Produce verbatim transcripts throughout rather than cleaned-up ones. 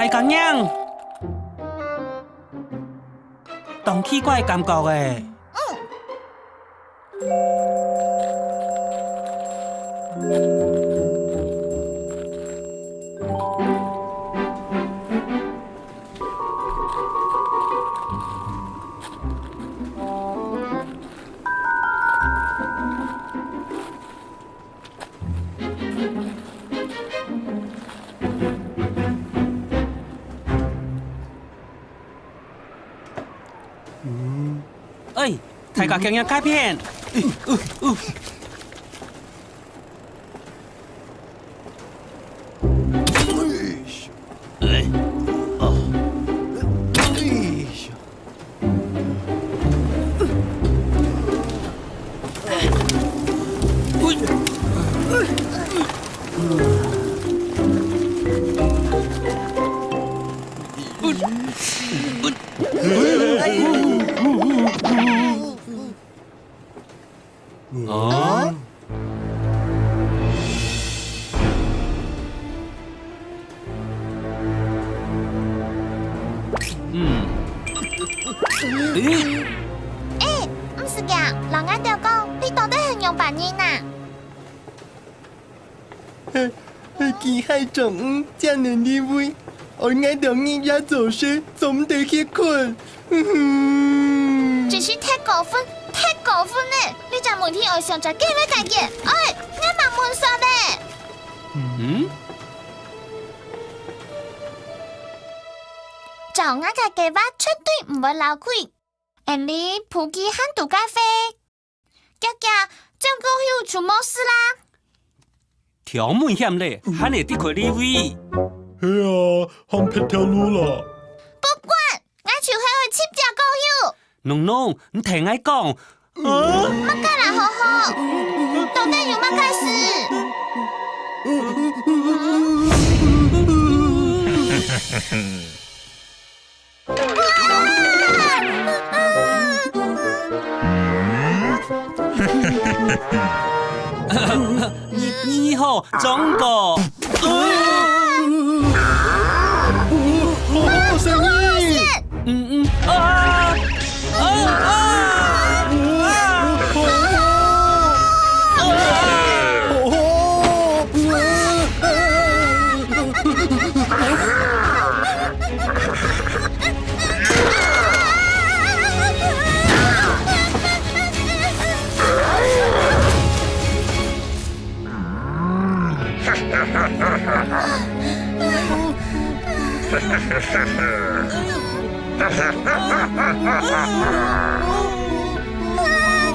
家娘，當奇怪感覺欸。 哎，大家強強改變！啊？嗯。咦？哎，毋使驚，摎𠊎兜講，你到底係仰般人啊？ 係，係機械狀元正能力位，愛𠊎兜日夜做事，做毋得歇睏。嗯哼。真是忒過分，忒過分了！你這問題愛想隻計畫解決。哎，𠊎吂問煞了。嗯？照𠊎个計畫，絕對毋會漏氣。恁呢，補給還堵該費。 遽遽，轉過後就無事啦。忒危險咧，還會跌開地位。係啊，行別條路啦。不管，𠊎就係愛尋隻過後。農農，你聽𠊎講。麼个啦，好好？到底有麼个事？ 你，你好，忠哥。嗯，嗯，啊！啊，啊！啊！ 啊，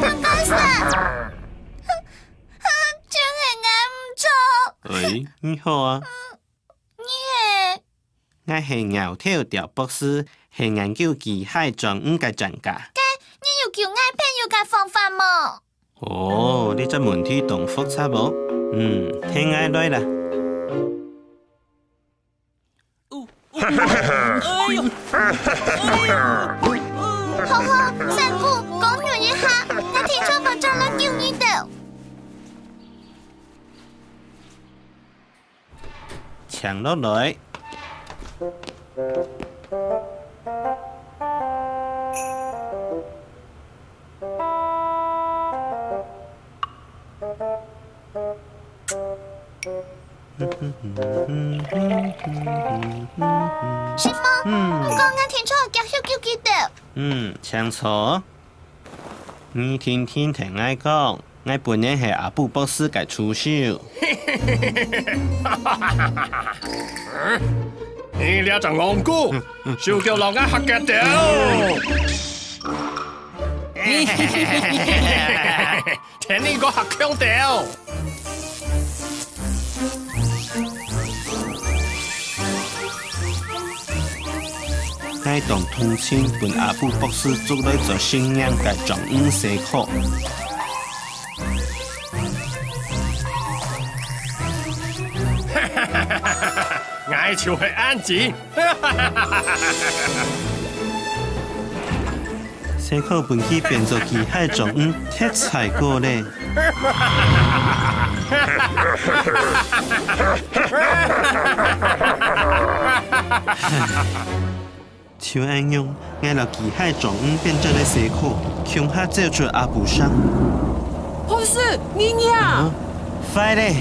恁个事！啊，全係𠊎毋著。喂，你好啊。你係？𠊎係牛頭鳥博士，係研究機械狀元个專家。該，你有救𠊎朋友个方法無？哦，你這問題當複雜哦。嗯，聽𠊎來啦。 好好，山谷，公園一下，𠊎定著會轉來救你兜。請落來。 承蒙，嗯。毋過𠊎定著會繼續救佢兜。嗯，請坐。你定定聽𠊎講，𠊎本來係阿布博士个助手。你這隻戇牯，手腳摎𠊎合結兜！ 天天个瞎強調。𠊎當同情分阿布博士捉來做實驗个狀元細可。𠊎就係恁子。 細可分佢變做機械狀元，忒衰過咧。就恁樣，𠊎摎機械狀元變轉个西科，共下走出阿布城。博士，你呀！啊，壞咧！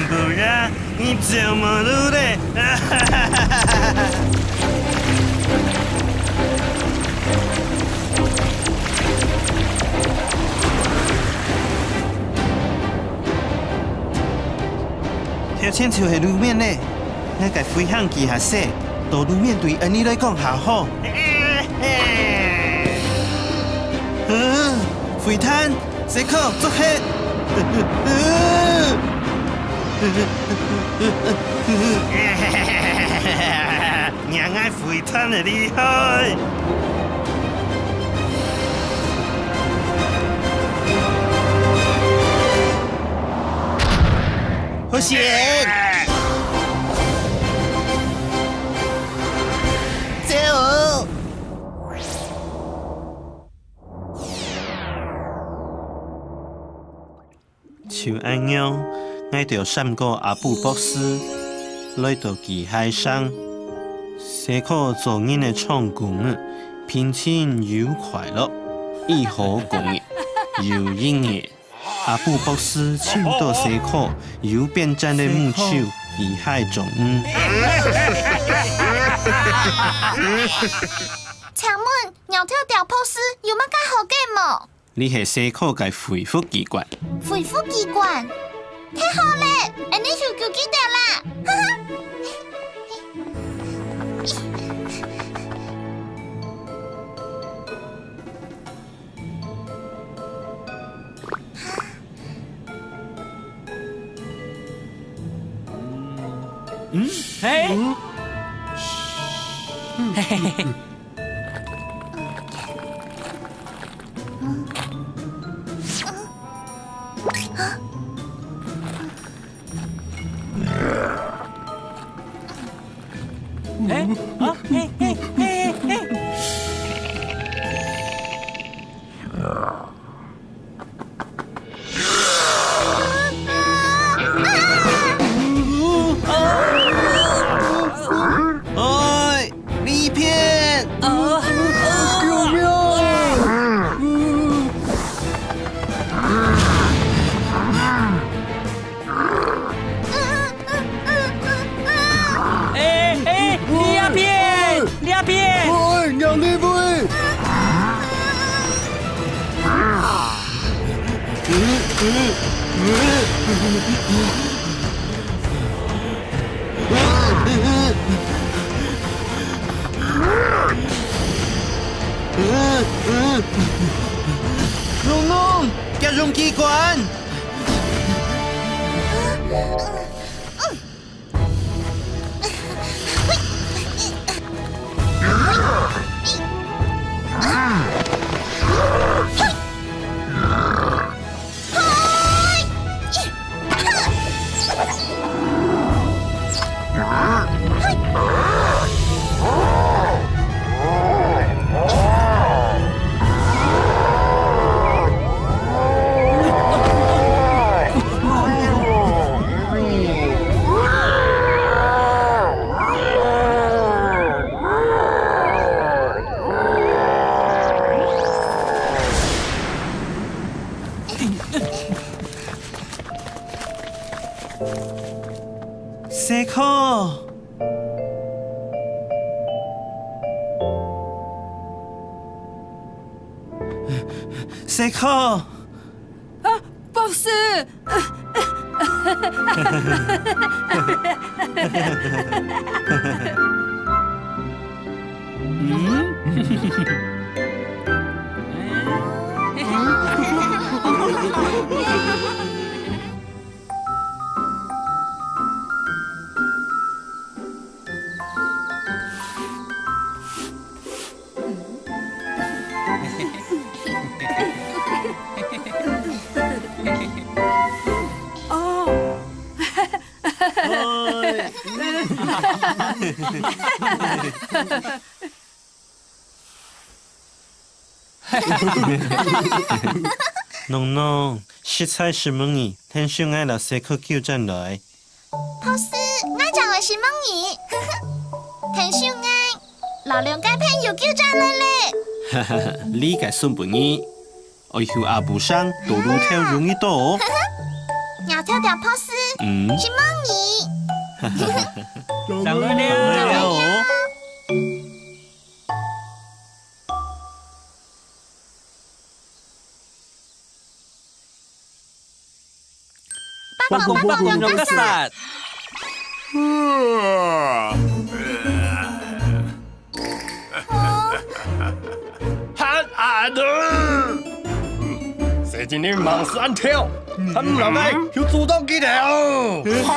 布拉，你走無路咧！頭前就係路面咧！ 𠊎个飛行機較細，到路面對𫣆俚來講較好。嗯，飛彈，西科，捉核！若𠊎飛彈个厲害！ 好險！走！就恁樣，𠊎兜閃過阿布博士，來到機械城。西科做人个長工，平靜又快樂，又好講个，又營業。 阿布博士尋到西科，又變轉个木球，機械狀元。請問，鳥跳鳥博士有麼个好个無？這係西科个恢復機關。恢復機關？太好了，𫣆俚就救佢兜啦！哈哈。 嗯，嘿。嘿嘿嘿。哎，啊，嘿嘿嘿嘿。 哎，李片！救命！哎，哎，李片，李片！哎，让你喂！ 龍龍，夾用機關！ 西科，西科。 啊，博士！哦。噥噥，實在承蒙你，𢯭手𠊎摎西褲救轉來。博士，𠊎正愛承蒙你。𢯭手𠊎，摎兩個朋友救轉來咧。哈哈，這個送分你，愛去阿布城到路頭容易到哦。鳥跳跳博士，嗯。承蒙你。哈哈哈哈。上來了。上來了哦。 八公八公，龍角散。還恁呢！細精靈吂使恁跳，還毋留低，就阻擋佢兜。哈！